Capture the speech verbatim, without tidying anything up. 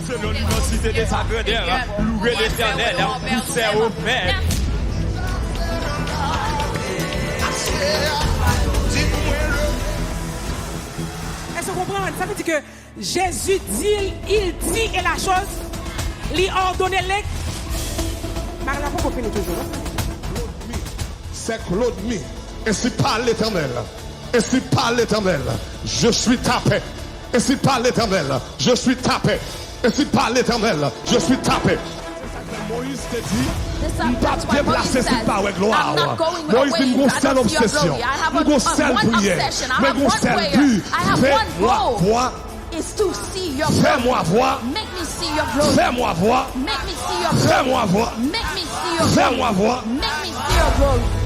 Selon l'immensité de sa grandeur, louez l'Éternel, vous servez au Père. Èske w konprann? Sa vle di ke Jezi di l, il dit et la chose, li òdone l, bagay la poko fini toujou, non? Claude Mi, c'est Claude Mi. Ainsi parle l'Éternel. Ainsi parle l'Éternel. Je suis ta paix. Ainsi parle l'Éternel. Je suis ta paix. Ainsi parle l'Éternel. Je suis ta paix. Moyiz te di, m p ap deplase si m pa wè glwa w. Moyiz di, m gon sèl obsesyon, m gon sèl priyè, mwen gon sèl bi, fè mwa vwa, is to see your glory. Fais-moi voir. Make me see your glory. Fais-moi voir. Make me see your glory. Fais-moi voir. Make me see your glory. Fais-moi voir. Make me see your glory.